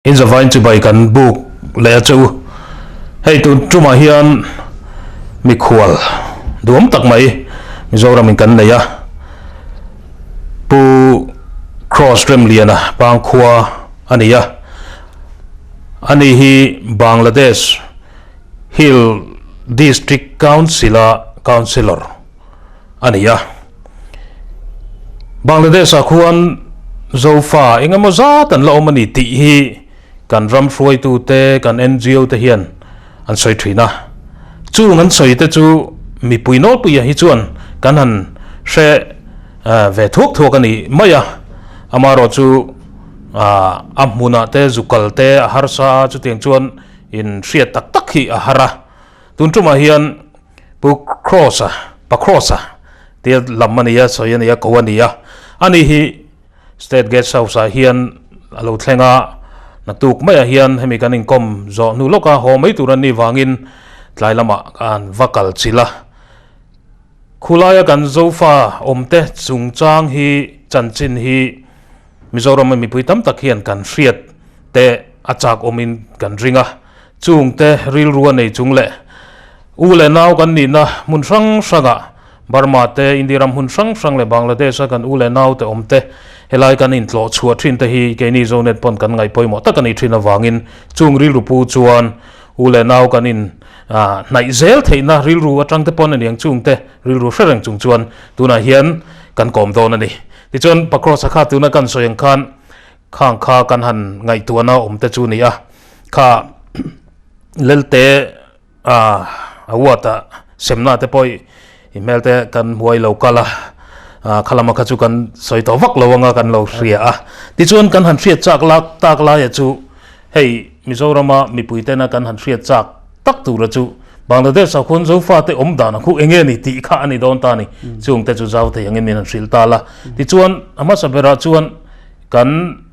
In zavain chibai kan buk leh a che u. Hei tun tumah hian mikhual duam tak mai Mizoram in kan nei a. Pu Cross Remliana Pangkhua a ni a. Ani hi Bangladesh Hill District Council-a Councillor a ni a. Bangladesh-ah khuan Zofa eng emaw zat an la awm a ni tih hi kan ram hruaitute, kan NGO te hian an sawi thin a. Chung an sawi te chu mipui nawlpuia hi chuan kan han hre ve thuak thuak a ni mai a. Amaherawhchu a hmunah te zukal te a harsa a, chutiang chuan in hriat tak tak hi a har a. Tun tumah hian Pu Cross-a, Pa Cross-a tia lam a ni a, sawi a ni a, ko a ni a. Ani hi State Guest House-ah hian a lo thleng a, naktuk maiah hian hemi kan inkawm zawh hnu lawka haw mai tur an nih vangin tlai lamah an va kal chilh a. Khulaia kan Zofa awmte chungchang hi chanchin hi Mizorama mipui tam tak hian kan hriat te a chak awmin kan ring a. Chungte rilru a nei chung leh u leh nau kan nihna hmun hrang hrangah Burma te, India ram hmun hrang hrang leh Bangladesh a kan u leh nau te awm te helai kan intlawh chhuah thin te hi keini Zonet pawn kan ngaih pawimawh tak a nih thin avangin chung rilru pu chuan u leh nau kan in hnaih zel theihna rilru atang te pawn a niang chungte rilru hre reng chung chuan tunah hian kan kawm dawn a ni. Tichuan Pakro Sakha tuna kan sawi ang khan khang kha kan han ngaihtuahna awm te chu ni a. Kha Lelte award a semna te pawh i hmel te kan hmuai lo kal a, kha lama kha chu kan sawi tawh vak lo anga kan lo hria a. Tichuan kan han hriat chak lak tak laia chu hei Mizorama mipui tena kan han hriat chak tak tura chu Bangladesh ah khuan Zofa te awm dan a khu enge ni tih kha a ni dawn ta a ni. Chung te chu zau thei angin min han hrilh ta la. Tichuan a hmasa berah chuan kan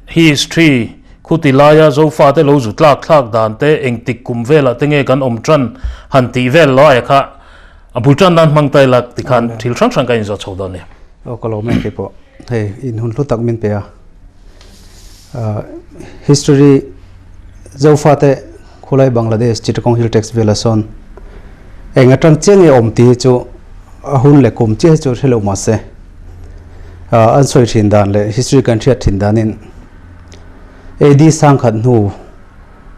History, Khuti laia Zofate lo zu tlak thlak dan te, engtik kum velah te nge kan awm tan han tih vel laia kha a bul tan nan hmang tai la ti khan thil hrang hrang ka inzawh chho dawn nia. Aw ka lo mai keipawh hei in hun hlu tak min pe a. History, Zofate khulai Bangladesh Chittagong Hill Tracts vela sawn eng atang chiah nge awm tih hi chu a hun leh kum chiah hi chu hre lo mahse an sawi thin dan leh history kan hriat thin danin AD sangkhat hnu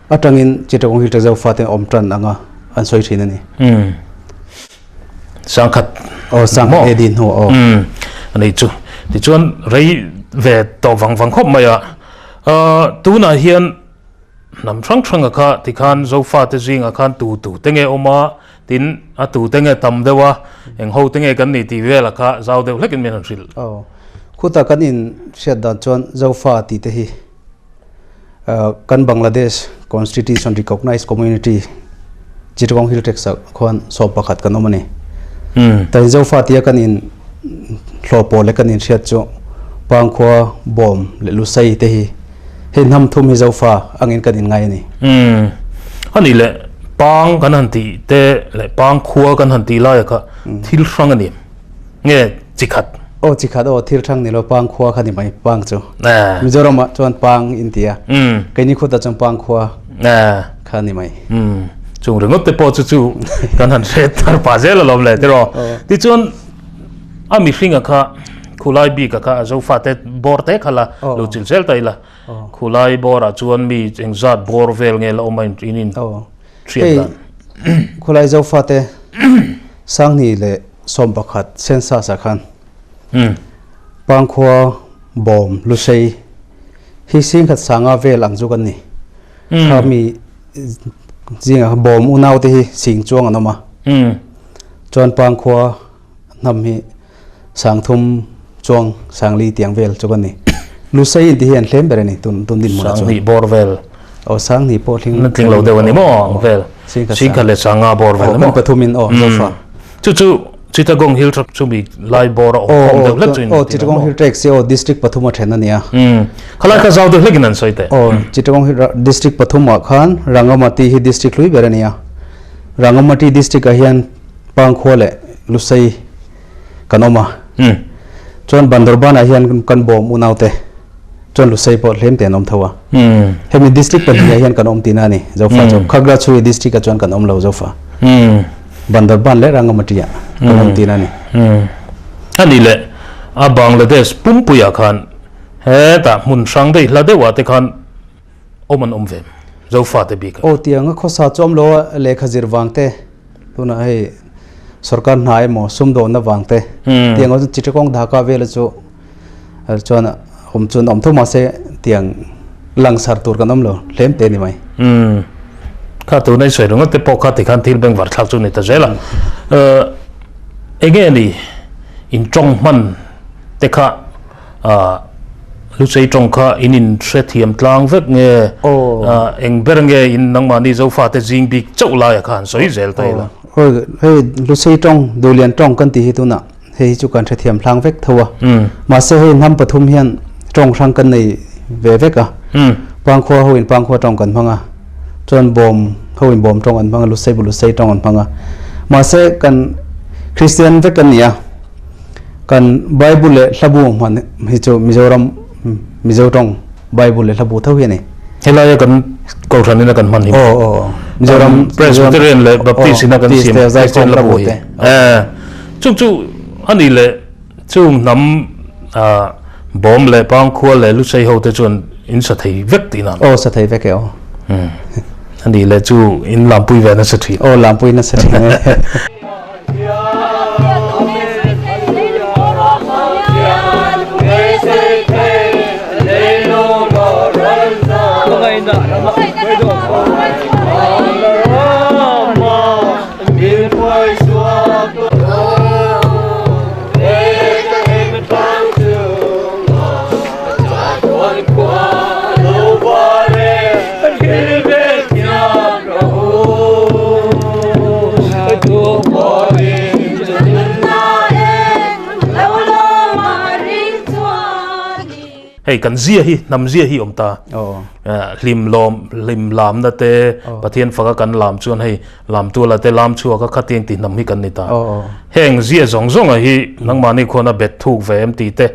atangin Chittagong Hill Tracts Zofa te awm tan anga an sawi thin a ni. Sangkhat aw sangkhat AD hnu aw. Ani chu tichuan rei ve tawh vang vang khawp mai a tunah hian Hnam hrang hranga kha tikhan Zofate zingah khan tu tu te nge awm a, tin a tu te nge tam deuh a, eng ho te nge kan ni tih velah kha zau deuh hlekin min han hrilh. Aw, khutah kan in hriat dan chuan Zofa tih te hi kan Bangladesh Constitution Recognized Community Chittagong Hill Tracts ah khuan 11 kan awm a ni. Tain Zofa tia kan in hlawh pawh leh kan in hriat chu Pangkhua, Bawm leh Lusei te hi Hei hnam thum hi Zofa angin kan inngai a ni. Umm. A nih leh Pang kan han tih te leh Pang khua kan han tih laia kha thil hrang a ni em? Nge chi khat? Aw chi khat aw thil hrang ni lo Pang khua kha ni mai Pang chu. Mizoramah chuan Pang in ti a. Keini khutah chuan Pang khua kha ni mai. Umm. Chung ringawt te pawh chu chu kan han hre thar pah zel alawm le tiraw. Tichuan A mihringa kha khulai bika kha a Zofate bawr te kha la lo chil zel ta ila. Khulai bawrah chuan mi engzat bawr vel nge la awm a in in hriat dan. Khulai Zofate Sanghni leh 11 census ah khan Pangkhua Bawm Lusei hi singkhat sanga vel ang chu kan ni. Kha mi zinga Bawm unau te hi sing chuang an awm a. Chuan Pangkhua hnam hi 3000 chuang 4000 tiang vel chu kan ni. Lusei in ti hi an hlem ber a ni tun tun din hmunah chuan. 2000 bawr vel. Aw 2000 pawh tling. Na tling lo deuh a ni maw ang vel. 10,000 leh 50 bawr vel a ni maw. Kan pathum in aw Zofa. Chu chu Chittagong Hill Tract chu mi lai bawr a awm khawm deuh hlek chu in. Aw Chittagong Hill Tract hi aw district pathum a then a nia. Khalai kha zau deuh hlek in an sawi teh. Aw Chittagong Hill district pathum ah khan Rangamati hi district hlui ber a nia. Rangamati district ah hian Pangkhua leh Lusei kan awm a. Chuan Bandarban ah hian kan bawm unaute Chuan Lusei pawh hlem te an awm tho a. Hemi district pahnihah hian kan awm tihna a ni. Zofa chu Khagrachhui district ah chuan kan awm lo Zofa. Bandarban leh Rangamati ah kan awm tihna a ni. A nih leh a Bangladesh pumpuiah khan hetah hmun hrang daih hla deuhah te khan awm an awm ve Zofa te bik ah. Aw tiang a khawsa chu awm lo a, lehkha zir vang te tunah hei sorkar hna emaw sumdawnna vang te tiang chu Chittagong Dhaka vela chu chuan awm chuan awm tho mahse tiang langsar tur kan awm lo hlem te ni mai. Umm kha tuna i sawi ringawt te pawh kha tikhan thil bengvar thlak chu ni ta zel a. Enge ni in tawng hman te kha Luchei tawng kha in in hrethiam tlang vek nge eng ber nge in nangmahni Zofa te zing bik chauh laia kha han sawi zel ta ila. Hei Luchei tawng Duhlian tawng kan tih hi tunah Hei hi chu kan hrethiam hlang vek tho a. Mahse hei hnam pathum hian tawng hrang kan nei ve vek a. Pangkhua ho in Pangkhua tawng kan hmang a. Chuan Bawm ho in Bawm tawng an hmang a, Lusei bu Lusei tawng an hmang a. Mahse kan Kristian vek kan ni a. Kan Bible leh Hlabu hman hi chu Mizoram Mizo tawng Bible leh Hlabu tho hi a ni. Helaia kan Kohhran ina kan hman hi. Aw aw. Mizoram Presbyterian leh Baptist ina kan siam Kristian Hlabu hi. Chung chu a nih leh chung hnam bawm leh pangkhua leh lusei ho te chuan in sa thei vek tihna. Aw sa thei vek e aw. A nih leh chu in lampui ve nasa thin. Aw lampui nasa thin e. Hei kan zia hi hnam zia hi awm ta hlim lawm hlim lamna te Pathian faka kan lam chuan hei lam tuala te lam chhuak a khatiang tih hnam hi kan ni ta. Heng zia zawng zawnga hi nangmahni khuan a bet thuk ve em tih te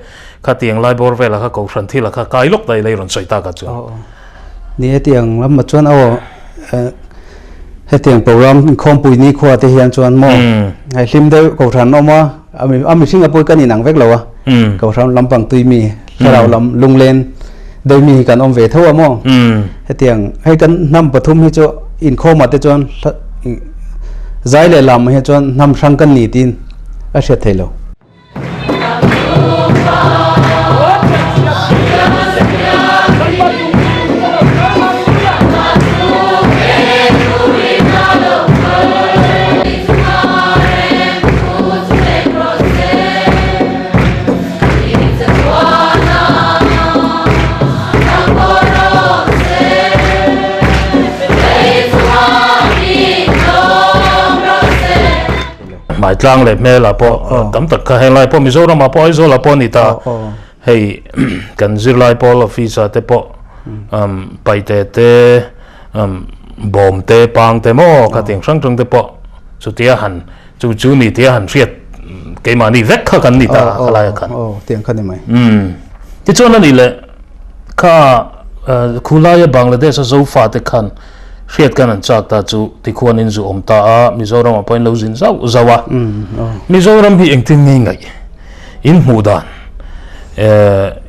khatiang lai bawr vela kha kohhran thila kha kai lawk daih lei rawn sawi tak ah chuan. Ni hetiang lamah chuan aw hetiang program inkhawmpui nikhua te hian chuan maw hei hlim deuh kohhran awm a a mihring a pawi kan inang vek lo a kohhran lampang tui mi thlarau lam lunglen deuh mi hi kan awm ve tho a maw hetiang hei kan hnam pathum hi chu inkhawmah te chuan zai leh lamah hian chuan hnam hrang kan ni tiin a hriat theih lo. Hmaitlang leh hmelah pawh tam tak kha henglai pawh Mizoramah pawh Aizawlah pawh a ni ta. Hei kan zirlai pawl office ah te pawh paite te bawm te pang te maw kha ting hrang hrang te pawh chutia han chu chu ni tia han hriat keimahni vek kha kan ni ta khalai ah khan. Tiang kha ni mai. Tichuan a nih leh kha khulaia Bangladesh a Zofa te khan Hriat kan an chak ta chu tikhuan in zu awm ta a, Mizoram ah pawh in lo zin zauh zauh a. Mizoram hi engtin nge ngaih? In hmuh dan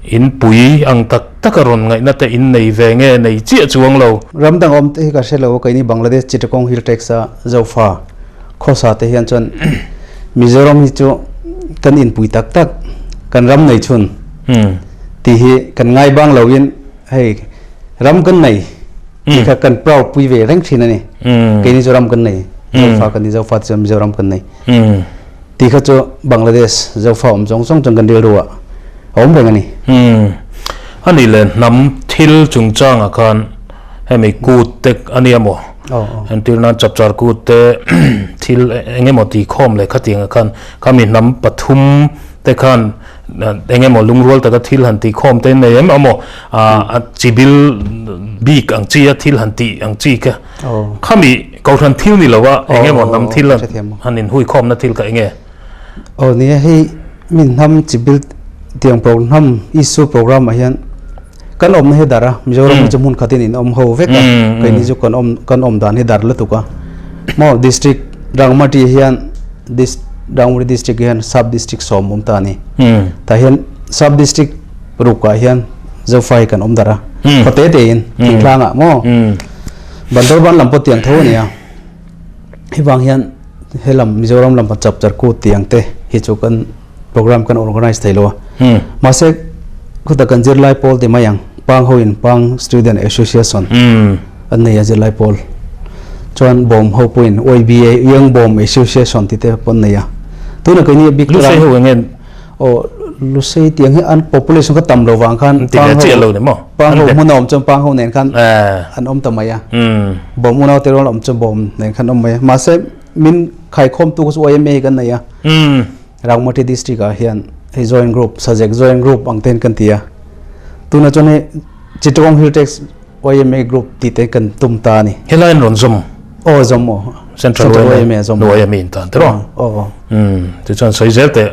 in pui ang tak tak a rawn ngaihna te in nei ve nge nei chiah chuang lo? Ram dang awm te hi ka hre lo a, keini Bangladesh Chittagong Hill Tracts a Zofa khawsa te hian chuan Mizoram hi chu kan inpui tak tak, kan ram nei chhun tih hi kan ngai bang lo in hei ram kan nei Ti kha kan proud pui ve reng thin a ni. Keini chu ram kan nei. Zofa kan ni Zofa te chuan Mizoram kan nei. Ti kha chu Bangladesh Zofa awm zawng zawng chuan kan rilru ah a awm reng a ni. A nih leh hnam thil chungchangah khan hemi kut te a nia maw? Entir nan chapchar kut te thil eng emaw ti khawm leh khatiangah khan khami hnam pathum te khan eng emaw lungrual taka thil han tih khawm te nei em emaw a chibil bik ang chi a thil han tih ang chi kha khami kohhran thil ni lo a eng emaw hnam thil han in hui khawmna thil kha eng nge? Aw nia hei mi hnam chibil tiang program hnam issue program ah hian. Kan awmna hi dar a, Mizoram hi chu hmun khatin in awm ho vek a, keini chu kan awm kan awm dan hi dar lutuk a. Maw district Rangmati hian dis Rangmati district hian sub district sawm awm ta a ni. Tah hian sub district rukah hian Zofa hi kan awm dar a, khaw te te in thingtlangah maw Bandorban lam pawh tiang tho a ni a. Hei vang hian helam Mizoram lam chapchar kut tiang te hi chu kan program kan organize thei lo a. Mahse khuta kan zirlai pawl ti mai ang Pang ho in Pang Student Association an nei a zirlai pawl chuan bawm ho pawhin YBA Young Bawm Association ti te pawh an nei a. Tuna keini bik Lusei ho eng nge? Aw Lusei tiang hi an population kha tam lo vang khan Pang ho Pang ho hmun a awm chuan Pang ho nen khan an awm ta mai a. Bawm unau te rual awm chuan bawm nen khan awm mai a. Mahse min khaikhawmtu kha chu YMA kan nei a. Rangmati district ah hian hei joint group Sajek joint group ang ten kan ti a. Tuna chuan hei Chittagong Hill Tracts YMA group tih te kan tum ta a ni. Helai an rawn zawm? Aw zawm aw. Central YMA zawm. YMA in tan tiraw? Aw aw. Tichuan sawi zel teh.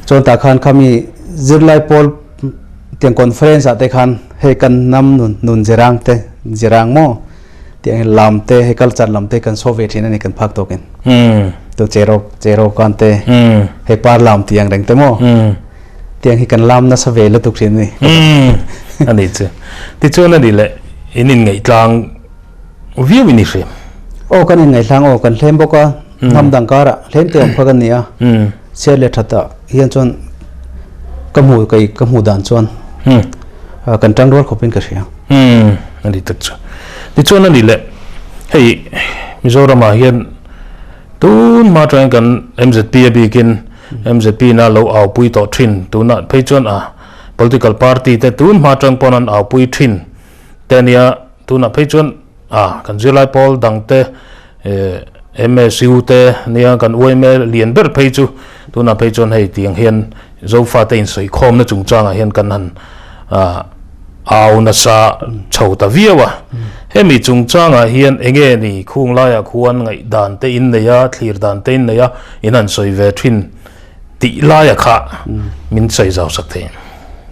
Chuan tah khan khami zirlai pawl tiang conference ah te khan hei kan hnam nun nun zirang te zirang maw tiang lam te hei culture lam te kan show ve thin a ni kan phak tawkin. Tu cheraw cheraw kan te hei par lam tiang reng te maw. Tiang hi kan lam nasa ve lutuk thin a ni. A ni chu. Tichuan a ni le in inngaih-tlang viau in i hrim. Aw kan inngaih-tlang aw kan hlem bawk a, hnam dang karah hlem te awm kha kan ni a. Chhiat leh that ah hian chuan ka hmu kei ka hmuh dan chuan kan tang rual khawpin ka hria. A ni tak chu. Tichuan a ni le hei Mizoramah hian tun hma atangin kan MZP a bikin MZP in a lo aupui tawh thin. Tunah phei chuan a political party te tun hma atang pawn an aupui thin te a nia. Tunah phei chuan a kan zirlai pawl dang te MSU te nia kan YMA lian ber phei chu tunah phei chuan hei tiang hian Zofa te insawikhawmna chungchangah hian kan han au nasa chho ta viau a. Hemi chungchangah hian eng nge ni khung laiah khuan ngaihdan te in nei a, thlir dan te in nei a, in han sawi ve thin tih laia kha min sawi zau sak thei.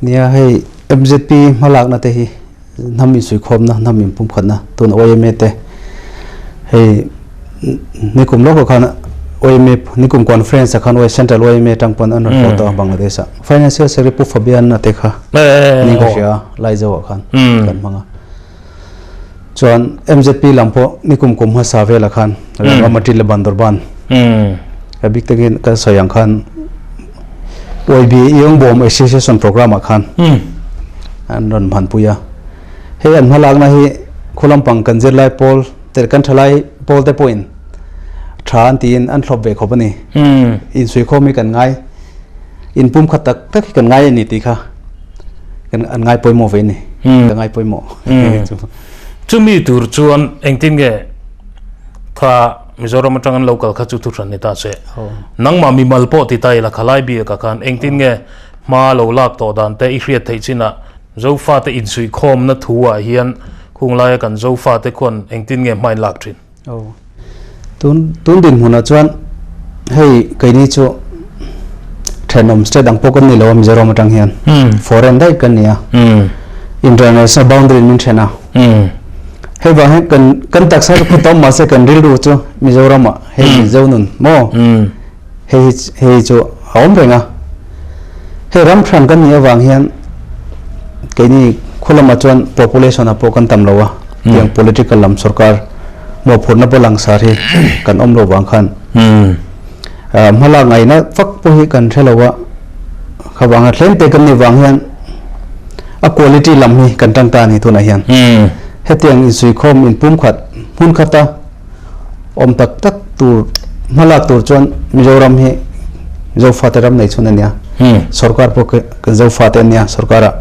Nia hei MZP hmalakna te hi hnam insuikhawmna, hnam inpumkhatna tun YMA te hei nikum lawkah khan YMA nikum conference ah khan Central YMA atang pawn an rawn haw tawh a Bangladesh ah. Financial Secretary Pu Fabian a te kha ni ka hria a Laizo ah khan kan hmang a. Chuan MZP lam pawh nikum kum hmasa velah khan Rangamati leh Bandorban a bik takin kan sawi ang khan YB Young Bawm Association program ah khan an rawn hmanpui a. Hei an hmalakna hi khualampang kan zirlai pawl te kan thalai pawl te pawhin tha an tiin an thlawp ve khawp a ni. Insuikhawm hi kan ngai inpum khat tak tak hi kan ngai a ni tih kha kan an ngai pawimawh ve a ni. Ka ngai pawimawh. Chumi tur chuan engtin nge kha Mizoram atang an lo kal kha chu thuhran ni ta se. Nangmah mimal pawh ti ta ila khalai biakah khan engtin nge hma lo lak tawh dan te i hriat theih chinah Zofate insuihkhawmna thu ah hian khung laia kan Zofate khuan engtin nge hma in lak thin? Aw. Tun tun dinhmunah chuan hei keini chu thenawm state ang pawh kan ni lo a Mizoram atang hian foreign daih kan ni a. International boundary min then a. Hei vang hian kan kan taksa chu khutawm mahse kan rilru chu Mizoramah hei Mizo nun maw hei hi hei chu a awm reng a. Hei ram hran kan nih avang hian keini khaw lamah chuan population ah pawh kan tam lo a, tiang political lam sorkar mawhphurhna pawh langsar hi kan awm lo vang khan hmalak ngaihna fak pawh hi kan hre lo a, kha vanga thleng te kan nih vang hian a quality lam hi kan tang ta a ni tunah hian. Hetiang insuikhawm inpumkhat hmun khata awm tak tak tur hmalak tur chuan Mizoram hi Zofate ram nei chhun a nia. Sorkar pawh kan Zofate an nia sorkara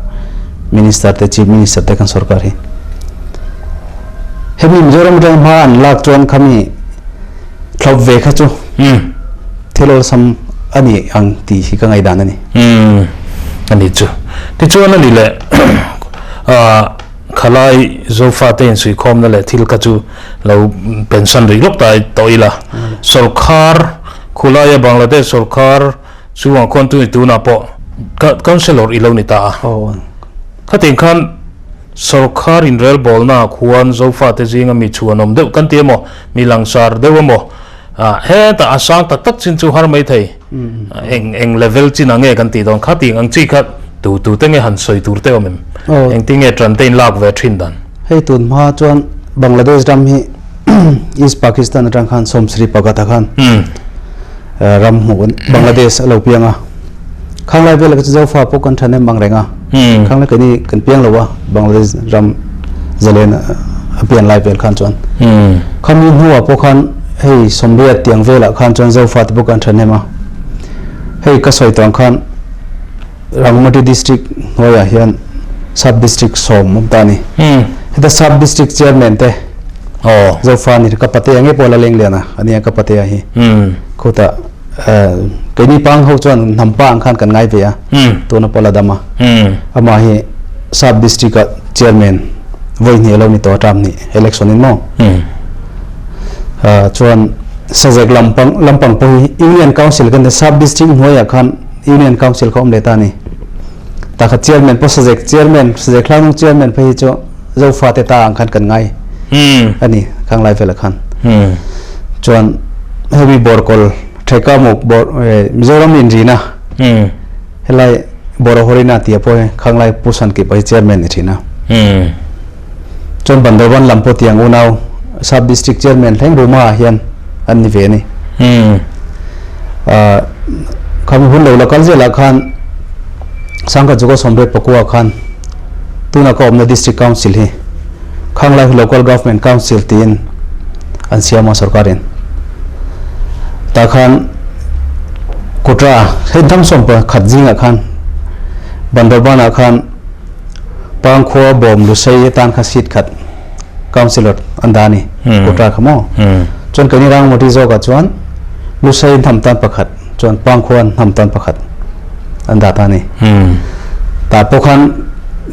minister te chief minister te kan sorkar hi. Hemi Mizoram atang hma an lak chuan khami thlawp ve kha chu thil awlsam a ni ang tih hi ka ngaihdan a ni. A ni chu. Tichuan a ni leh Khalai Zofate insuikhawmna leh thil kha chu lo pension rih lawk ta tawh ila. Sorkar khulaia Bangladesh sorkar chu ang khawn tu ni tunah pawh councillor i lo ni ta a. Khatin khan. Sorkar inrelbawlnaah khuan Zofate zinga mi chhuanawm deuh kan ti emaw, mi langsar deuh emaw, hetah a sang tak tak chin chu har mai thei. Eng eng level chin ang nge kan tih dawn kha tih ang chi kha tu tu te nge han sawi tur te awm em? Engtin nge ṭan te in lak ve ṭhin dan? Hei tun hma chuan Bangladesh ram hi East Pakistan atang khan Sawmsri pakhat ah khan ram hmuh Bangladesh a lo piang a. Khanglai vela kha chu Zofa pawh kan ṭhahnem ang reng a. Khanglai keini kan piang lo a Bangladesh ram zalen a pian lai vel khan chuan. Khami hnuah pawh khan hei Sawmriat tiang velah khan chuan Zofa te pawh kan ṭhahnem a. Hei ka sawi tawh ang khan Rangmati District hnuaiah hian Sub District sawm awm ta a ni. Heta Sub District Chairman te Zofa ni ka patea nge pawh a la leng lian a, ania ka patea hi. Khutah Keini pang ho chuan hnam pa ang khan kan ngai ve a, tuna pawh la dam a. Amah hi Sub District ah Chairman vawi hnih a lo ni tawh a term hnih election in maw. Chuan Sazek lampang lampang pawh hi Union Council kan ti Sub District hnuaiah khan Union Council kha awm leh ta a ni. Tah kha Chairman pawh Sazek Chairman Sazek Hlangnung Chairman phei hi chu Zofate ta ang khan kan ngai a ni khang lai velah khan. Chuan hemi Bawrkawl Thaikamuk bawr Mizoram inrina helai Borohorina tih pawh hi khang lai Pu Sankip hi chairman ni thin a. Chuan Bandarban lam pawh tiang unau Sub District Chairman thleng Ruma ah hian an ni ve a ni. Khami hun lo la kal zelah khan Sangkhat Zuka Sawmriat Pakua khan tuna ka awmna District Council hi Khanglai hi Local Government Council tiin an siam a sorkarin. Tah khan Kutra hei hnam sawm pakhat zingah khan Bandarban-ah khan Pangkhua bawm Lusei atan kha seat khat Councillor an dah a ni Kutra kha maw. Chuan keini Rangmawti zawkah chuan Lusei hnam tan pakhat chuan Pangkhua hnam tan pakhat an dah ta a ni. Tah pawh khan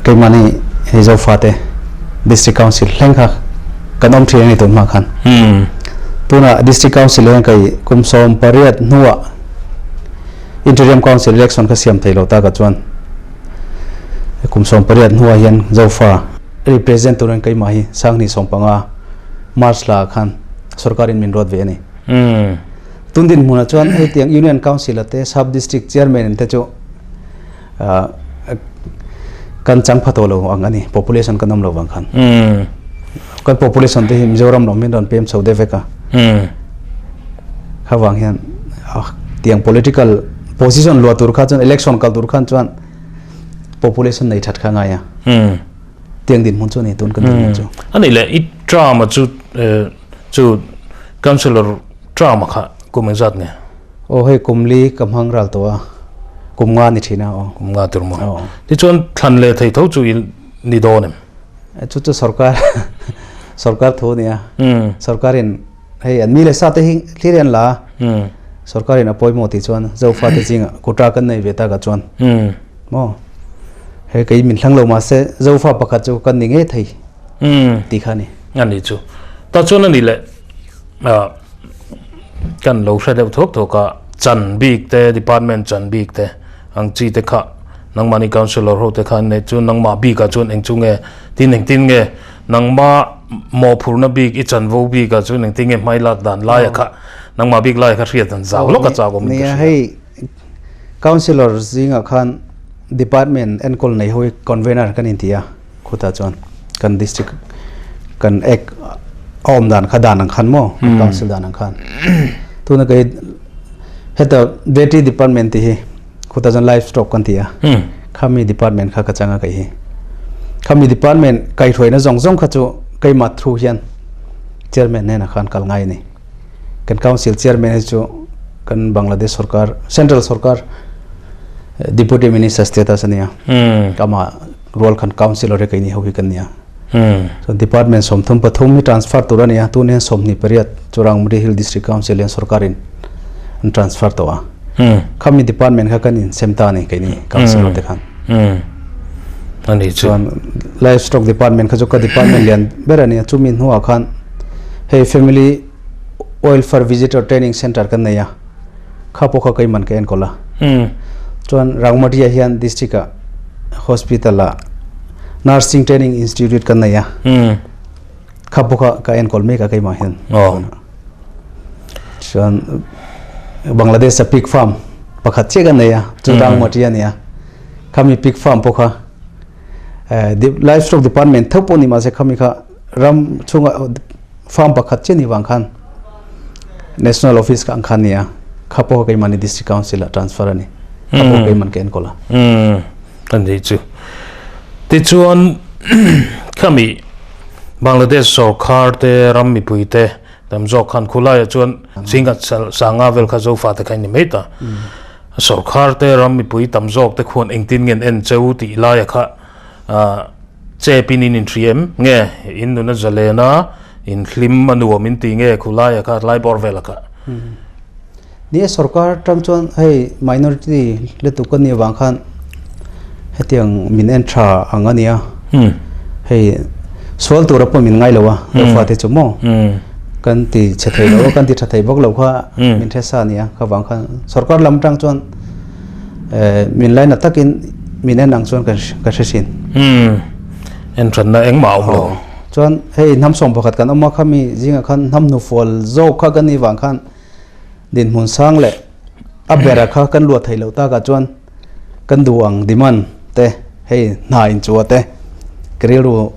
keimahni hei Zofate District Council thleng kha kan awm thin a ni tun hma khan. Tunah District Council hian kei kum 18 hnuah Interim Council election kha siam thei lo takah chuan kum 18 hnuah hian Zofa represent turin keimah hi Sanghnih 15 March thla ah khan sorkarin min ruat ve a ni. Tun dinhmunah chuan hetiang Union Council te Sub District Chairman te chu kan chang pha tawh lo ang a ni, population kan awm lo vang khan. Kan population te hi Mizoram lam hian rawn pem chho deuh vek a. Kha vang hian tiang political position luah tur kha chuan election kal tur khan chuan population nei that kha ngai a. Tiang dinhmun chu a ni tun kan dinhmun chu. Ani leh i term a chu chu councillor term a kha kum engzat nge? Aw hei kum li ka hmang ral tawh a, kum nga ni thin a aw. Kum nga tur maw? Aw. Tichuan thlan leh thei tho chu i ni dawn em? Chu chu sorkar sorkar thu a ni a. Sorkarin hei an mi leh sa te hi thlir hi an la a. Sorkarin a pawimawh tih chuan Zofate zingah kuta kan nei ve takah chuan maw hei kei min thlang lo mahse Zofa pakhat chu kan ni ngei thei tih kha a ni. A ni chu. Tah chuan a ni leh. Kan lo hre deuh thuak thuak a, chan bik te, department chan bik te ang chi te kha nangmahni councillor ho te kha an nei chu nangmah bikah chuan eng chu nge tin engtin nge nangmah mawhphurhna bik i chanvo bikah chuan engtin nge hmai lak dan laia kha nangmah bik laia kha hriat dan zau lawk a chak awm in ka hria. Hei councillor zingah khan department enkawl nei ho hi convener kan inti a. Khutah chuan kan district kan act a awm dan kha dan ang khan maw kan council dan ang khan tuna kei heta veterinary department tih hi khutah chuan livestock kan ti a khami department kha ka chang a kei hi khami department kaihhruaina zawng zawng kha chu keimah thu hian chairman hnenah khan kal ngai a ni. Kan council chairman hi chu kan Bangladesh sorkar central sorkar deputy minister status a nia ama rual khan councillor hi keini ho hi kan nia so department 33 hi transfer tur a nia tun hian 28 Churangmuri Hill District Council hian sorkarin an transfer tawh a khami department kha kan insem ta a ni keini councillor te khan ani chuan livestock department kha chu ka department lian ber a nia chumi hnuah khan Hei Family Welfare Visitor Training Centre kan nei a, kha pawh kha keiman ka enkawl a. Chuan Rangmatia hian District ah Hospital ah Nursing Training Institute kan nei a. Kha pawh kha ka enkawl mek a keimah hian. Chuan Bangladesh a pig farm pakhat chiah kan nei a, chu Rangmati a ni a. Khami pig farm pawh kha Livestock Department tho pawh ni mahse khami kha ram chhunga farm pakhat chiah ni vang khan National Office kha ang khan ni a, kha pawh kha keimahni District Council ah transfer a ni. Kha pawh keiman ka enkawl a. A ni chu. Tichuan khami Bangladesh sorkar te ram mipui te tam zawk khan khulaiah chuan Singhat Sanga vel kha Zofa te kha in ni mai ta. Sorkar te ram mipui tam zawk te khuan engtin nge an en cheu tih laia kha chep in in inhria em? Nge in nuna zalen a, in hlim a nuam in ti nge khulaia kha lai bawr vela kha? Ni e sorkar tang chuan hei minority lutuk ka nih avang khan hetiang min en tha ang a nia. Hei sual tura pawh min ngai lo a, Zofa te chu maw kan ti chhe thei lo a, kan ti tha thei bawk lo kha min hre sa a nia. Kha vang khan sorkar lam tang chuan min lainat takin min en ang chuan ka hre thin. En thatna engmah a awm lo. Chuan hei hnam sawm pakhat kan awm a, khami zingah khan hnam hnufual zawk kha kan nih vang khan Dinhmun sang leh a bera kha kan luah theih loh takah chuan kan duh ang demand te hei hna inchua te ka rilru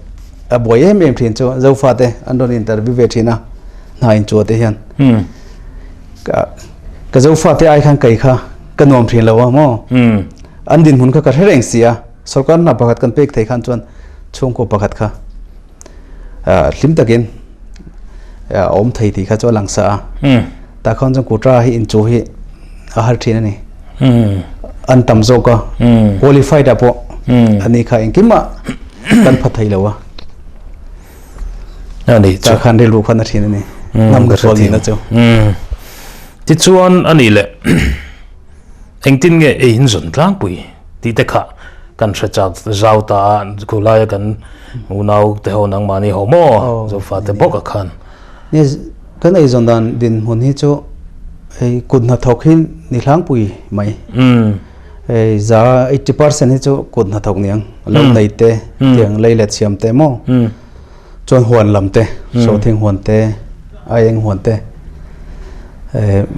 a buai em em thin chu Zofa te an rawn interview ve thin a hna inchua te hian ka ka Zofa te ai khan kei kha ka nuam thin lo a maw an dinhmun kha ka hre reng si a sorkar hna pakhat kan pek thei khan chuan chhungkaw pakhat kha hlim takin a awm thei tih kha chu a lang sa a tah khan chuan kuta hi inchuh hi a har thin a ni an tam zawk a qualified ah pawh ani kha engkim ah kan pha thei lo a ani tah khan rilru khan a thin a ni hnam ka hrual nihna chu tichuan ani leh Engtin nge ei in zawn tlangpui tih te kha kan hre chak zau ta a, khulaia kan unau te ho nangmahni ho maw Zofa te bawk a khan. Ni kan ei zawn dan dinhmun hi chu hei kut hnathawk hi ni hlangpui mai. Hei za 80% hi chu kut hnathawk niang lo nei te tiang lei let siam te maw chuan huan lam te sawhthing huan te aieng huan te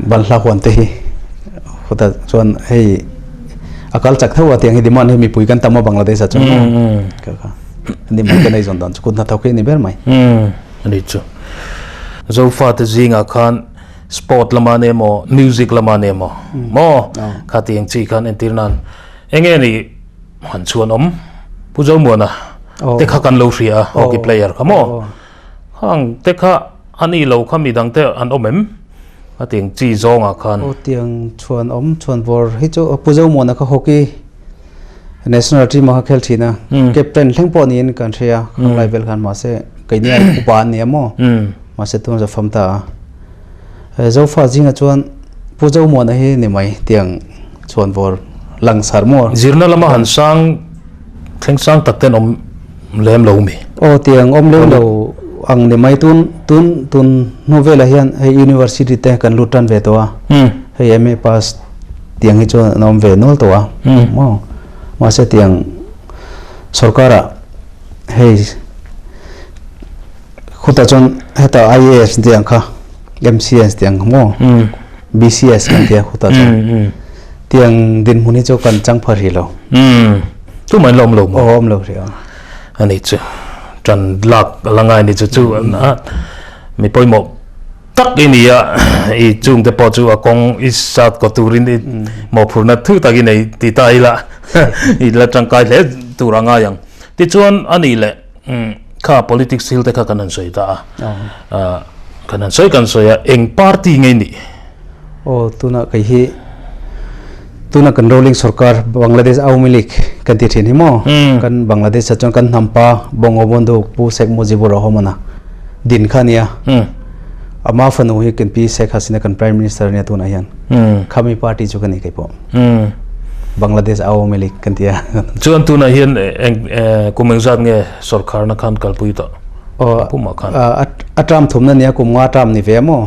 balhla huan te hi khawtah chuan hei a kal chak tho a tiang hi demand hi mipui kan tam a Bangladesh ah chuan kha kha ni mai kan ei zawn dan chu kut hnathawk hi a ni ber mai ani chu Zofa te zingah khan sport lama ne emaw music lama ne emaw maw kha tiang chi khan entir nan enge ni Han chuan awm Pu Zomuana te kha kan lo hria a hockey player kha maw khang te kha a ni lo kha midang te an awm em a tiang chi zawngah khan. Aw tiang chhuan awm chhuan bawr hi chu Pu Zomuana kha hockey national team a kha khel thin a captain thleng pawh niin kan hria khang lai vel khan mahse keini ai upa an nia maw mahse tun za fam ta a Zofa zinga chuan Pu Zomuana hi ni mai tiang chuan bawr langsar maw? Zirna lama han sang thleng sang tak ten awm lem lo mi? Aw tiang awm lem lo ang ni mai tun tun tun hnu velah hian hei university te kan lut tan ve tawh a hei MA pass tiang hi chuan an awm ve nual tawh a maw mahse tiang sorkar ah hei khutah chuan heta IAS tiang kha MCS tiang kha maw BCS kan tia khutah chuan tiang dinhmun hi chu kan chang phar hi lo. Tu mai lawm lo maw? Awm lo ri Ani chu tan lak la ngai ni chu chu a mi pawimawh tak i ni a i chung te pawh chu a kawng i sat ko turin i mawhphurhna thu tak i nei ti ta ila i la tangkai hle tur a ngai ang. Tichuan ani leh kha politics thil te kha kan han sawi ta a kan han sawi kan sawi a eng party nge nih aw tuna kei hi tuna kan rolling sarkar Bangladesh Awami League kan ti thin hi maw kan Bangladesh ah chuan kan hnampa Bangabandhu Pu Sheikh Mujibur Rahman a din kha ania ama fanu hi kan Pi Sheikh Hasina kan prime minister ania tunah hian khami party chu ka ni kei pawh. Bangladesh Awami League kan ti a. Chuan tunah hian eng kum engzat nge sorkarna khan kalpui tawh? Aw Pumah khan. A term thumna nia kum nga term ni ve a maw?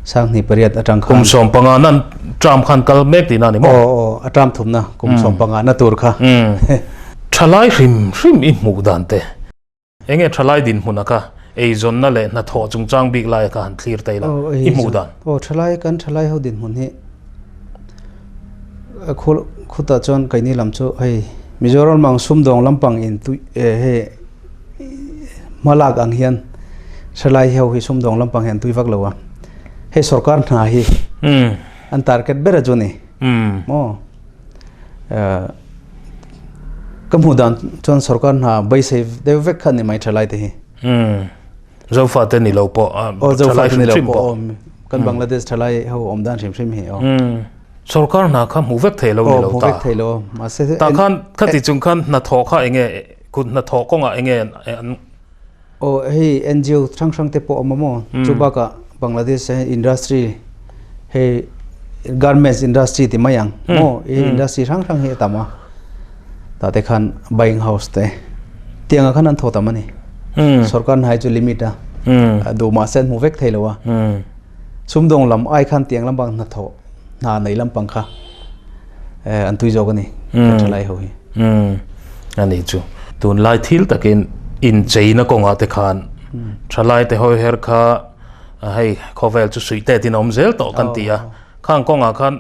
Sanghnih pariat atang khan. Kum 15 nan term khan kal mek tihna a ni maw? Aw aw a term thumna kum 15 na tur kha. Tha Thalai hrim hrim i hmuh dan te. Enge thalai dinhmun a kha eizawnna leh hnathawh chungchang bik lai a kha han thlir ta ila i hmuh dan. Aw thalai kan thalai ho dinhmun hi khutah chuan keini lam chu hei Mizoram ang sumdawng lampang in tui hei hmalak ang hian thalai ho hi sumdawng lampang hian tui vak lo a hei sorkar hna hi an target ber a chu ni maw ka hmuh dan chuan sorkar hna beisei deuh vek kha ni mai thalai te hi. Zofa te ni lo pawh thalai hrim hrim pawh kan Bangladesh thalai ho awm dan hrim hrim hi aw. Sorkar hna kha hmuh vek thei lo ni lo ta. Hmuh vek thei lo mahse ta khan khati chung khan hnathawh kha enge kut hnathawh kawngah enge an Aw hei NGO hrang hrang te pawh awm a maw chu bakah Bangladesh ah hian industry hei garments industry ti mai ang maw i industry hrang hrang hi a tam a tah te khan buying house te tiang ah khan an thaw tam a ni sorkar hna hi chu limit a duh mahse an hmu vek thei lo a sumdawng lam ai khan tiang lampang hnathawh hna nei lampang kha an tui zawk a ni kan thalai ho hi. A ni chu tunlai thil takin incheina kawngah te khan thalai te hawi her kha hei khawvel chu suih tet in a awm zel tawh kan ti a khang kawngah khan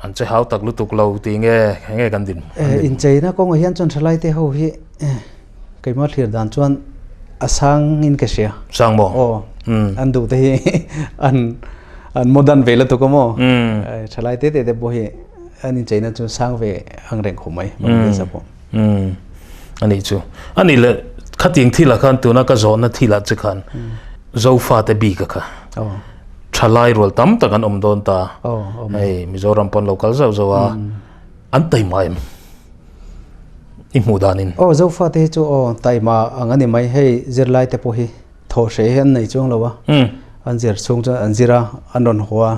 an che hau tak lutuk lo tih nge enge kan din. Incheina kawngah hian chuan thalai te ho hi Keimah thlir dan chuan a sang in ka hria. Sang maw? Aw. An duh te hi an an modern ve lutuk a maw? Thalai te te te pawh hi an incheina chu sang ve ang reng khawp mai Bangladesh ah pawh. Anih chu. Anih leh khatiang thil ah khan tuna ka zawhna thil ah che khan Zofa te bik a kha. Thalai rual tam tak an awm dawn ta. Hei Mizoram pawn lo kal zauh zauh a an taima em? I hmuh danin. Aw Zofa te hi chu aw taima ang a ni mai hei zirlai te pawh hi thawh hreh hi an nei chuang lo a an zir chhung chuan an zir a an rawn haw a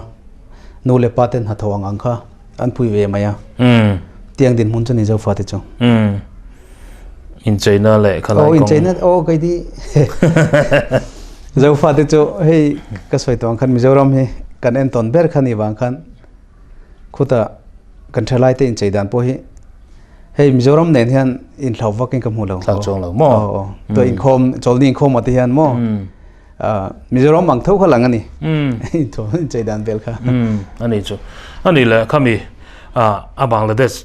nu leh pa ten hnathawh ang ang kha an pui ve mai a tiang dinhmun chu ni Zofa te chu. Incheina leh khalai kawng. Aw incheina aw kei di Zofa te chu hei ka sawi tawh ang khan Mizoram hi kan entawn ber kha ni vang khan Khutah kan thalai te inchei dan pawh hi hei Mizoram nen hian inhlau vak in ka hmu lo. Hlau chuang lo maw? Aw aw. To inkhawm chawlni inkhawm ah te hian maw Mizoram ang tho kha lang a ni. Inchei dan vel kha. Ani chu. Ani leh khami a Bangladesh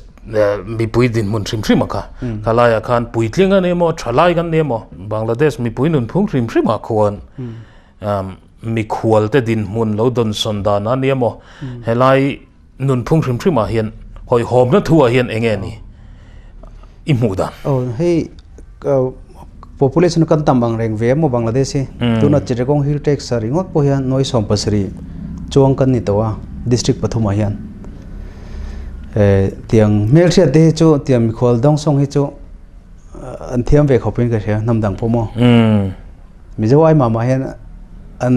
mipui dinhmun hrim hrim a kha. Khalai ah khan puitling a ni emaw thalai kan ni emaw Bangladesh mipui nunphung hrim hrim ah khuan Mikhualte dinhmun lo dawnsawn dan a nia maw? Helai nunphung hrim hrimah hian hawihhawmna thu ah hian eng nge ni i hmuh dan? Aw hei population kan tam ang reng ve a maw Bangladesh hi tuna Chittagong Hill Tracts ah ringawt pawh hian nuai 70 chuang kan ni tawh a district pathumah hian tiang hmelhriat te hi chu tiang mikhual dawngsawng hi chu an thiam ve khawpin ka hria hnam dang pawh maw. Mizo ai mah mah hian an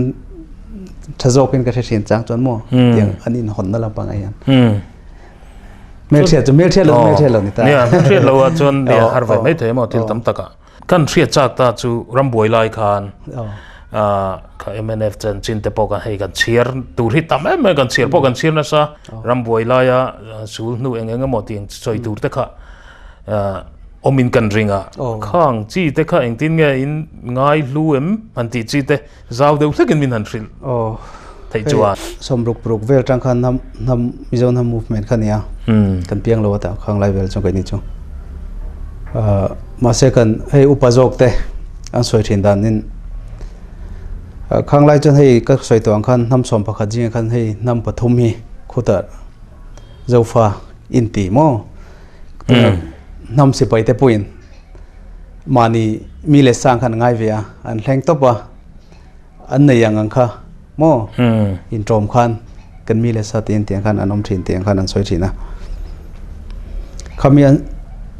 tha zawkin ka hre thin chang chuan maw tiang an in hawn na lampang ah hian hmelhriat chu hmelhriat lo hmelhriat lo ni ta nia hmelhriat lo ah chuan nia har ve mai thei maw thil tam tak ah kan hriat chak ta chu rambuai lai khan kha MNF chanchin te pawh kan hei kan chhiar tur hi tam em em kan chhiar pawh kan chhiar nasa rambuai laia sul hnu eng eng emaw tih sawi tur te kha awmin kan ring a, khang chi te kha engtin nge in ngai hlu em han tih chi te zau deuh hlekin min han hrilh theih chuan. Sawmruk paruk vel tang khan hnam hnam Mizo hnam movement kha nia kan piang lo a tah khang lai vel chu keini chu mahse kan hei upa zawk te an sawi thin dan in khang lai chuan hei ka sawi tawh ang khan hnam sawm pakhat zingah khan hei hnam pathum hi khutah Zofa inti maw hnam sipai te pawhin mahni mi leh sang khan an ngai ve a an thleng tawp a an nei ang ang kha maw intawm khan kan mi leh sa te tiang khan an awm thin tiang khan an sawi thin a khami an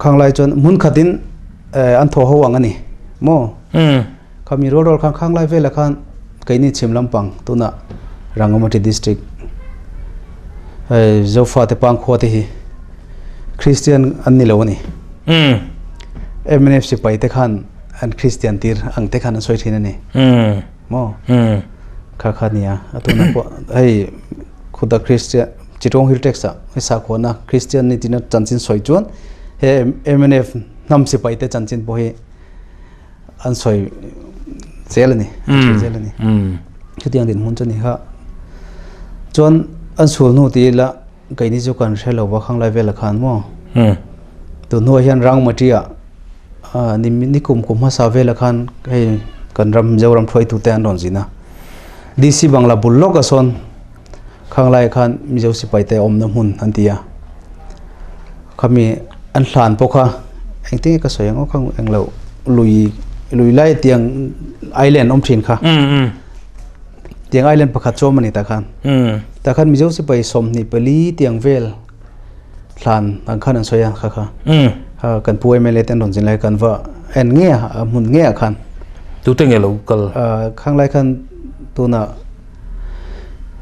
khang lai chuan hmun khatin an thaw ho ang a ni maw khami rual rual khan khang lai velah khan keini chhim lampang tunah Rangamati district hei Zofa te pangkhua te hi Christian an ni lo a ni. MNF sipai te khan an Christian tir ang te khan an sawi thin a ni. Maw? Kha kha nia a tuna pawh hei khuta Christian Chittagong Hill Tracts ah hei sakhuana Christian ni tina chanchin sawi chuan. He mnf hnam sipai te chanchin pawh hi an sawi zel a ni, an sawi zel a ni. Chutiang dinhmun chu a ni kha. Chuan an sul hnu ti ila keini chu kan hre lo va khanglai velah khan maw. Tun hnuah hian Rangmati ah ni ni kum kum hmasa velah khan hei kan ram Mizoram hruaitute an rawn zin a. DC Bangla bul lawkah sawn Khanglai khan Mizo sipai te awmna hmun an ti a, khami an hlan pawh kha engtin nge ka sawi ang aw khang englo lui lui lai tiang island awm thin kha tiang island pakhat chu awm a ni tah khan tah khan Mizo sipai 24 tiang vel hlan ang khan an sawi a kha kha kan pu MLA te an rawn zin lai kan va en nge a hmun nge ah khan tute nge lo kal khanglai khan tunah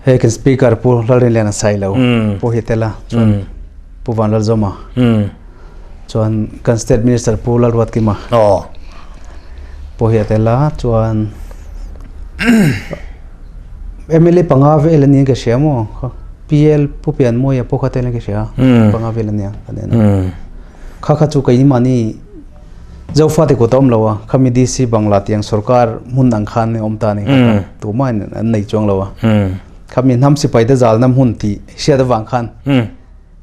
Hei kan speaker Pu Lalrinliana Sailo pawh hi tel a, chuan Pu Vanlalzawma, chuan kan state minister Pu Lalruatkima pawh hi a tel a, chuan MLA panga vel a niin ka hria maw, PL Pu Pianmawia pawh kha tel in ka hria, panga vel a nia kan en a. Kha kha chu keimahni Zofate kut a awm lo a, khami DC Bangla tiang sorkar hmun ang khan a awm ta a ni kha kha tumah in an nei chuang lo a. Khami hnam sipai te zalna hmun tih hriat avang khan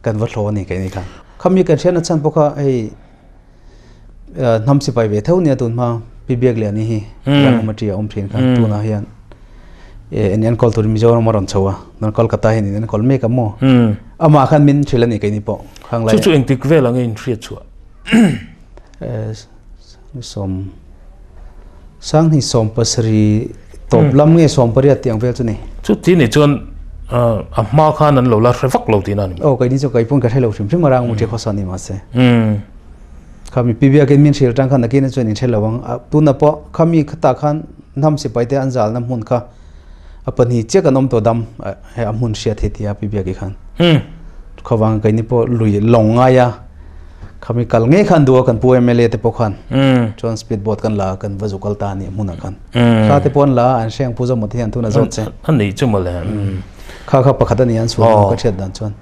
kan va hlawh a ni keini khan. Khami kan hriatna chhan pawh kha hei hnam sipai ve tho nia tun hma Pi Biakliani hi Rangamaṭi a awm thin kha tunah hian in enkawl turin Mizoram a rawn chho a, Kolkata hian in enkawl mek a maw? Amah khan min hrilh a ni keini pawh khanglai. Chu chu engtik vel ang in hriat chhuah? Sawm sanghnih 70 tawp lam nge 80 tih ang vel chu ni. Chuti ni chuan a hma khan an lo la hre vak lo tihna a ni maw? Aw keini chu keipawhin ka hre lo hrim hrim a rang muṭi khawsa ni mahse. Khami pi biakin min hrilh atang khan nakin chuan in hre lo ang. Tuna pawh khami khatah khan hnam sipai te an zalna hmun kha a pahnih chiah kan awm tawh dam he a hmun hriat hei tia pi biaki khan. Khuavang keini pawh lui lawng ngai a. Khami kal ngei khan duh a kan pu MLA te pawh khan chuan speed boat kan la a kan va zu kal ta a nih hmunah khan thla te pawh an la a an hreng pu zawmawt hian tuna zawt che a nih chu mawle kha kha pakhat a ni an sual ka hriat dan chuan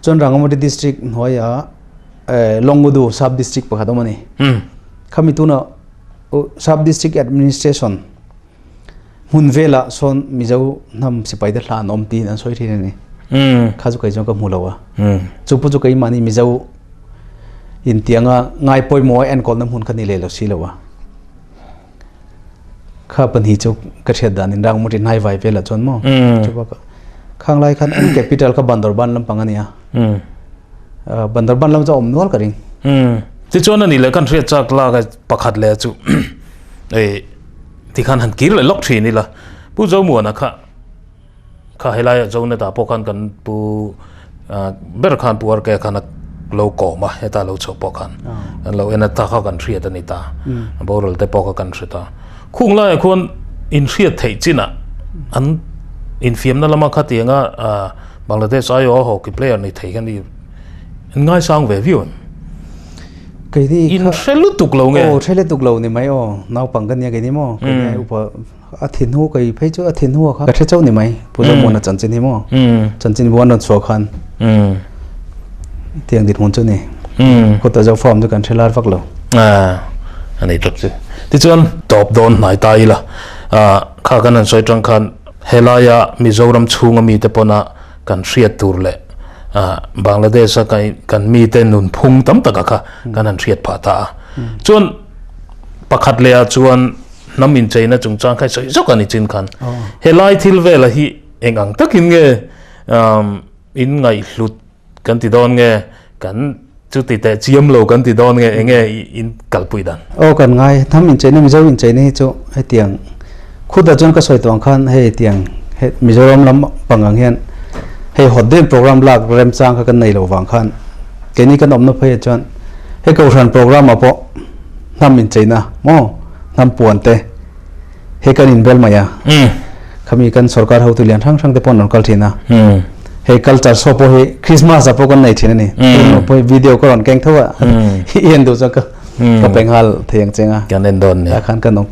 chuan Rangamati district hnuaiah Longudu sub district pakhat awm a ni khami tuna sub district administration Hmun velah sawn Mizo hnam sipai te hla an awm tiin an sawi thin a ni. Kha chu kei chuan ka hmu lo a. Chu pawh chu keimahni Mizo intianga ngai pawimawh a enkawlna hmun kha ni leh lo si lo a. Kha pahnih chu ka hriat dan in Rangmawti hnai vai velah chuan maw. Chu bakah khang lai khan an capital kha Bandorban lampang a ni a. Bandorban lam chu a awm nual ka ring. Tichuan a nih leh kan hriat chak lak a pakhat leh chu Tikhan han kir leh lawk thin ila, Pu Zomuana kha kha helaiah Zoneta pawh khan kan pu ber khan Pu Arke khan a lo kawm a, heta lo chhoh pawh khan kan lo en a, ta kha kan hriat a ni ta, boral te pawh kha kan hre ta. Khung laiah khuan inhriat theih chinah an infiamna lama khatianga Bangladesh aiawha hockey player ni thei kha ni an ngaisang ve viau em? Keini In hre lutuk lo nge? Aw hre lutuk lo ni mai aw. Naupang ka nia keini maw? Keini ai upa a thin hu kei phei chu a thin hu a kha ka hre chauh ni mai. Pu Zomuana chanchin hi maw? Chanchin bu an rawn chhuah khan tiang dinhmun chu ni. Khuta zo form chu kan hre lar vak lo. A nei tawp chu. Tichuan tawp dawn hnai ta ila. Kha kan han sawi tang khan helaia Mizoram chhunga mite pawna kan hriat tur leh Bangladesh a kan mite nunphung tam taka kha kan han hriat phah ta a. Chuan pakhat leh ah chuan hnam incheina chungchang kha sawi zawk a ni chin khan helai thil vela hi eng ang takin nge in ngaihhlut kan ti dawn nge kan chuti teh chiam lo kan ti dawn nge eng nge in kalpui dan? Aw kan ngai, hnam incheina Mizo incheina hi chu hetiang khutah chuan ka sawi tawh ang khan hei tiang he Mizoram lam pang ang hian hei hot deuhin program lak remchang kha kan nei lo vang khan keini kan awmna phei ah chuan hei kohhran program ah pawh hnam incheina maw hnam puan te Hei kan inbel mai a, khami kan sorkar hotu lian hrang hrang te pawh an rawn kal thin a. Hei culture show pawh hi Christmas ah pawh kan nei thin a ni. Tun pawh hi video ka rawn keng tho a, i en duh chuan ka ka pe nghal thei ang cheng a. Kan en dawn nia. Tah khan kan awm.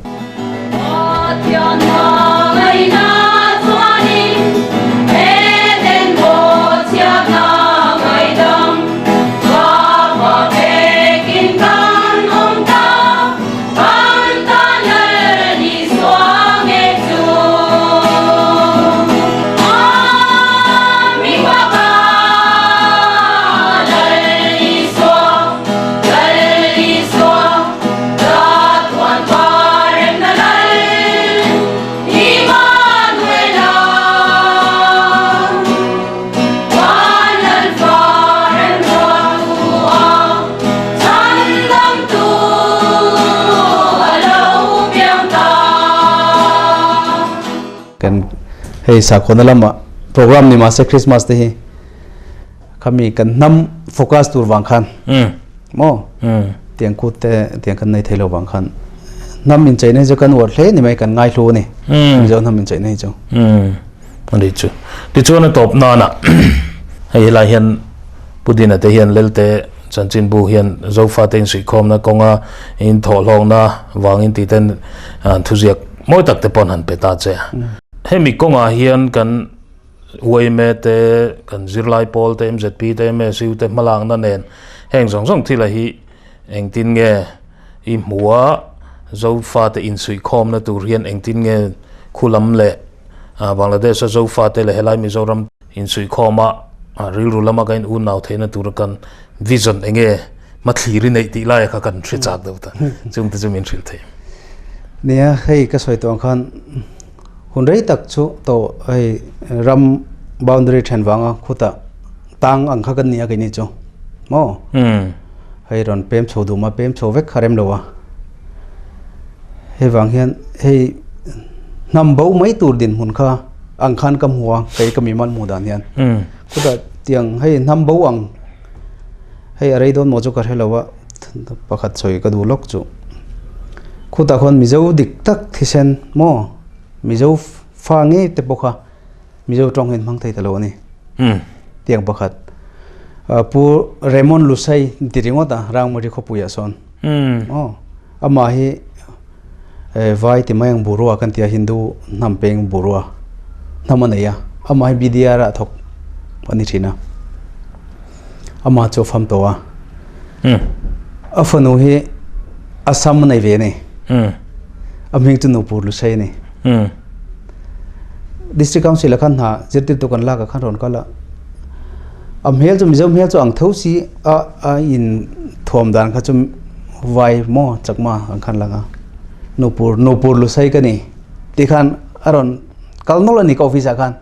Hei sakhaw lama program ni mahse Christmas te hi khami kan hnam focus tur vang khan maw tiang kut te tiang kan nei thei lo vang khan hnam in cheina hi chu kan uar hle ni mai kan ngai hlu a ni Mizo hnam in cheina hi chu. Ani chu tichuan a tawp nana hei helai hian Pu Dina te hian Lelte chanchinbu hian Zofa te insuihkhawmna kawnga in thawhhlawkna vangin tih ten thuziak mawi tak te pawh an han pe ta che a. Hemi kawngah hian kan yma te, kan zirlai pawl te, mzp te, msu te hmalakna nen heng zawng zawng thila hi engtin nge i hmu a, Zofa te insuihkhawmna tur hian engtin nge khulam leh Bangladesh a Zofa te leh helai Mizoram insuihkhawm a rilru lama kan in unau theihna tura kan vision enge hmathlir i neih tih laia kha kan hre chak deuh ta chung te chu min hrilh thei. Nia, hei ka sawi tawh ang khan hun rei tak chu tawh hei ram boundary then vanga khutah tang ang kha kan ni a keini chu maw hei rawn pem chho duh mah pem chho vek kha rem lo a hei vang hian hei hnam bo mai tur dinhmun kha ang khan ka hmu a kei ka mi mal hmuh dan hian khutah tiang hei hnam bo ang hei a rei dawn maw chu ka hre lo a pakhat sawi ka duh lawk chu khutah khuan mizo dik tak thisen maw mizo fa ngei te pawh kha Mizo tawng hian hmang thei ta lo a ni. Tiang pakhat Pu Raymond Lusai ti ringawt a Rangmari khawpuiah sawn. Aw amah hi vai ti mai ang Burua kan tia Hindu hnam peng Burua hnam a nei a amah hi BDR ah thawk a ni thin a amah chu a fam tawh a a fanu hi Assam a nei ve a ni a hming chu Nupur Lusai a ni. District Council ah khan hna zirtirtu kan lak ah khan rawn kal a, a hmel chu Mizo hmel chu ang tho si a a in thuam dan kha chu vai maw chakma ang khan lang a, nupur nupur lusai ka ni tih khan a rawn kal nawlh a ni ka office ah khan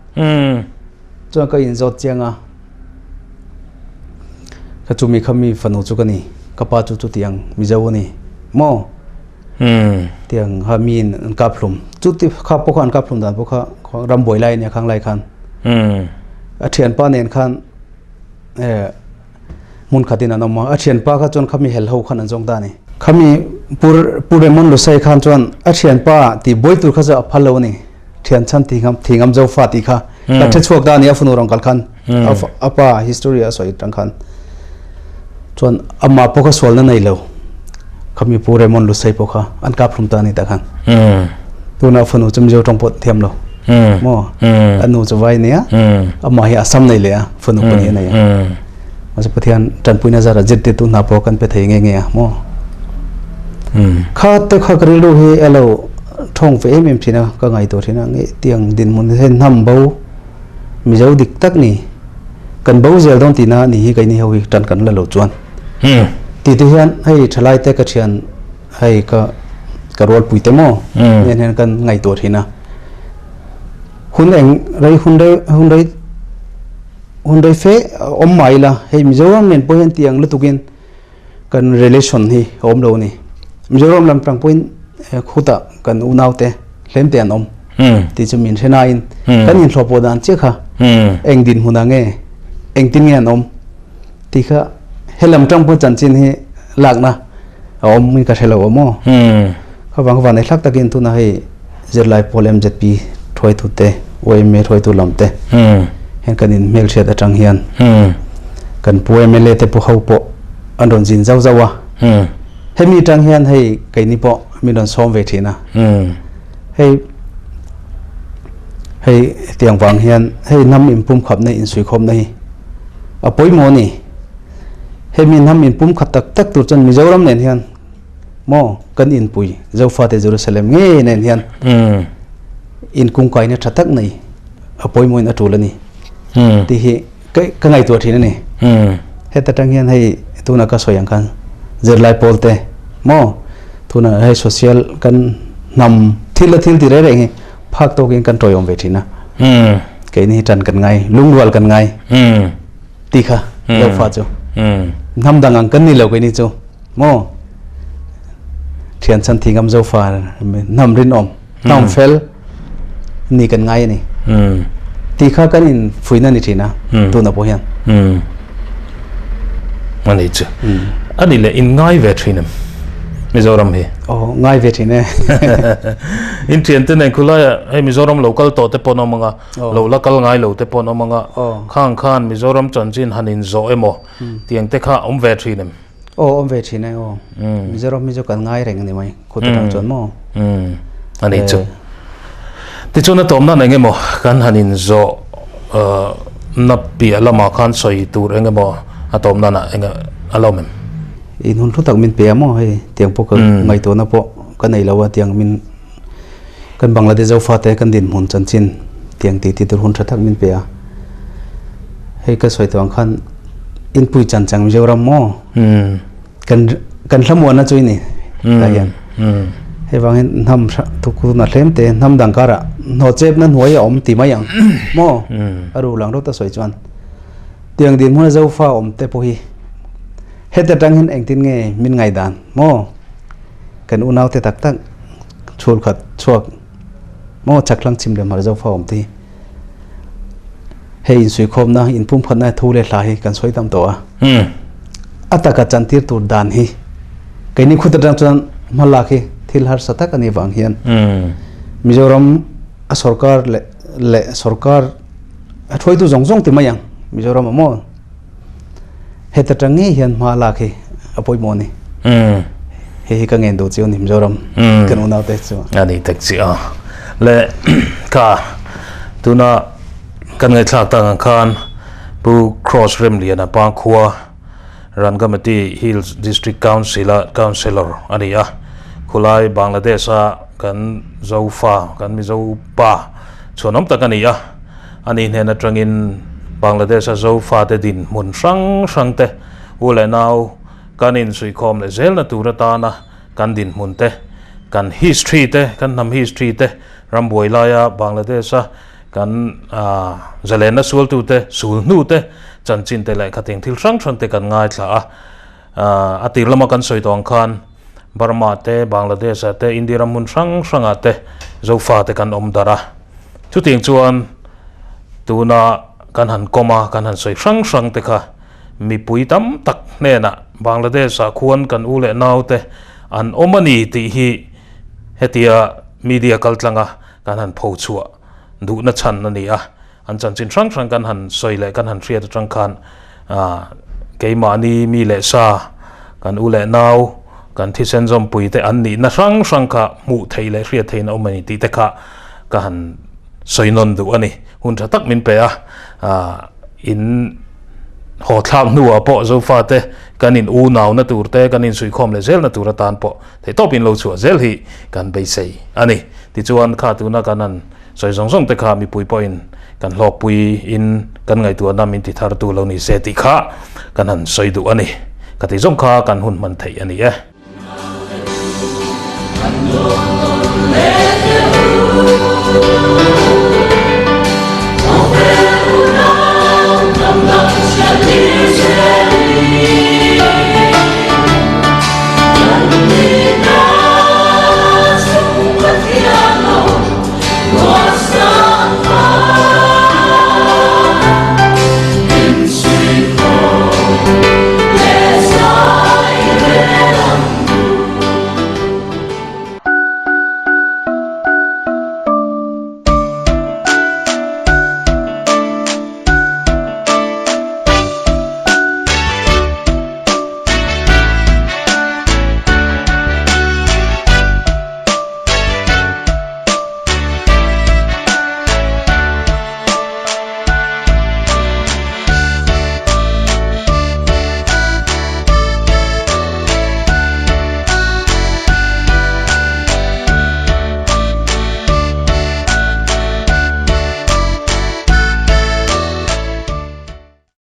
chuan ka inzawt chiang a ka chumi kha mi fanu chu ka ni ka pa chu chutiang Mizo a ni maw. Tiang kha miin an kap hlum. Chu ti kha pawh kha an kap hlum dan pawh kha ram buai lai ania khang lai khan. A thianpa nen khan hmun khatin an awm a. A thianpa kha chuan khami hel ho khan an zawng ta a ni. Khami Pu Raymond Lusai khan chuan a thianpa tih buai tur kha chu a phal lo a ni. Thian chhan thi ngam thi ngam Zofa tih kha ka hre chhuak ta a ni a fanu rawn kal khan. A pa history a sawi tang khan chuan amah pawh kha sualna nei lo khami Pu Raymond Lusei pawh kha an kap hlum ta a ni tah khan tuna fanu chu Mizo tawng pawh thiam lo maw a nu chu vai nia amah hi Assam nei leh a fanu pahnih a nei a mahse Pathian tanpuina zara zirtirtu hna pawh kan pe thei nge nge a maw kha te kha ka rilru hi a lo thawng ve em em thin a ka ngaihtuah thin a nge tiang dinhmun hian hnam bo Mizo dik tak ni. Kan bo zel dawn tihna ni hi keini ho hi tan kan la lo chuan. Tih te hian hei thalai te ka thian hei ka ka rualpui te maw nen hian kan ngaihtuah thin a. Hun eng rei hun rei hun rei hun rei fe awm mai ila hei Mizoram nen pawh hian tiang lutukin kan relation hi a awm lo a ni. Mizoram lam tang pawhin khutah kan unaute hlem te an awm tih chu min hre nain kan inhlawhpawh dan chiah kha eng dinhmunah nge engtin nge an awm tih kha helam tang pawh chanchin hi lakna a awm in ka hre lo a maw. Kha vang vanei hlak takin tunah hei zirlai pawl MZP hruaitu te YMA hruaitu lam te hian kan in hmelhriat atang hian kan pu MLA te pawh ho pawh an rawn zin zauh zauh a hemi atang hian hei keini pawh min rawn sawm ve thin a hei hei tiang vang hian hei hnam inpumkhapna insuikhawmna hi a pawimawh a ni hemi hnam inpumkhat tak tak tur chuan Mizoram nen hian Maw kan inpui Zofate Jerusalem ngei nen hian inkungkaina tha tak nei a pawimawhin a tul a ni tih hi ka ngaihtuah thin a ni. Heta tang hian hei tuna ka sawi ang khan zirlai pawl te maw tuna hei social kan hnam thil a thil ti reng reng hi phak tawkin kan tawiawm ve thin a. Keini hi tan kan ngai lungrual kan ngai tih kha Zofa chu hnam dang ang kan ni lo keini chu. Maw? Thian chan thi ngam zo fa hnam rinawm, hnam fel ni kan ngai a ni. Tih kha kan in fuihna ni thin a tunah pawh hian. A ni chu. A ni leh in ngai ve thin em Mizoram hi? Aw ngai ve thin e. In thiante nen khulaiah hei Mizoram lo kal tawh te pawh an awm ang a, lo la kal ngai lo te pawh an awm ang a, khang khan Mizoram chanchin han inzawh emaw tiang te kha awm ve thin em? Aw awm ve thin e aw. Mizoram hi chu kan ngai reng a ni mai khut atang chuan maw. A ni chu. Tichuan a tawm nan eng emaw kan han inzawh na piah lamah khan sawi tur eng emaw a tawm nan ah eng a lo awm em? In hun hlu tak min pe a maw hei tiang pawh ka ngaihtuahna pawh ka nei lo a tiang min kan Bangladesh Zofate kan dinhmun chanchin tiang tih ti tur hun tha tak min pe a. Hei ka sawi tawh ang khan inpui chan chang Mizoram maw kan kan hlamuanna chu i ni tah hian hei vangin hnam thukuna hlem te hnam dang karah hnawhchepna hnuai a awm ti mai ang maw a ru lang rawt a sawi chuan tiang dinhmuna Zofa awm te pawh hi heta tang hian engtin nge min ngaihdan maw kan unaute tak tak chhul khat chhuak maw chaklang chim leh hmar Zofa awm te hi. Hei insuikhawmna, inpumkhatna thu leh hla hi kan sawi tam tawh a. A taka chantir tur dan hi keini khut atang chuan hma lak hi thil harsa tak a nih vang hian Mizoram a sorkar leh leh sorkar a hruaitu zawng zawng ti mai ang Mizoram ah maw heta tang ngei hian hma lak hi a pawimawh a ni. Hei hi ka ngen duh chiu a ni Mizoram kan unau te chu. A ni tak chi a. Le ka tuna kan ngaihthlak tak ang khan Pu Cross Remliana Pangkhua Rangamati Hills District Council a Councillor a ni a. Khulai Bangladesh a kan Zofa kan Mizo pa chhuanawm tak a ni a. A ni hnen atangin Bangladesh a Zofate dinhmun hrang hrang te u leh nau kan insuihkhawm leh zelna tur atana kan dinhmun te, kan history te, kan hnam history te, rambuai laia Bangladesh a kan zalenna sualtute, sulhnu te, chanchin te leh khating thil hrang hrang te kan ngaithla a. A tir lama kan sawi tawh ang khan Burma te, Bangladesh ah te, India ram hmun hrang hrangah te Zofate kan awm darh a. Chutiang chuan tuna kan han kawm a, kan han sawi hrang hrang te kha mipui tam tak hnenah Bangladesh ah khuan kan u leh nau te an awm a ni tih hi hetia media kaltlanga kan han pho chhuah duhna chhan a ni a. An chanchin hrang hrang kan han sawi leh kan han hriat atang khan keimahni mi leh sa, kan u leh nau, kan thisen zawmpui te an nihna hrang hrang kha hmuh theih leh hriat theihin a awm a ni tih te kha ka han sawi nawn duh a ni. Hun tha tak min pe a, in haw thlak hnuah pawh Zofate kan in unauna tur te, kan insuihkhawm leh zelna tur atan pawh theihtawpin lo chhuah zel hi kan beisei a ni. Tichuan kha tuna kan han Sawi zawng zawng te kha mipui pawhin kan hlawkpui in kan ngaihtuahna min ti thar tu lo ni se tih kha kan han sawi duh a ni. Ka tih zawng kha kan hun hman theih a ni e.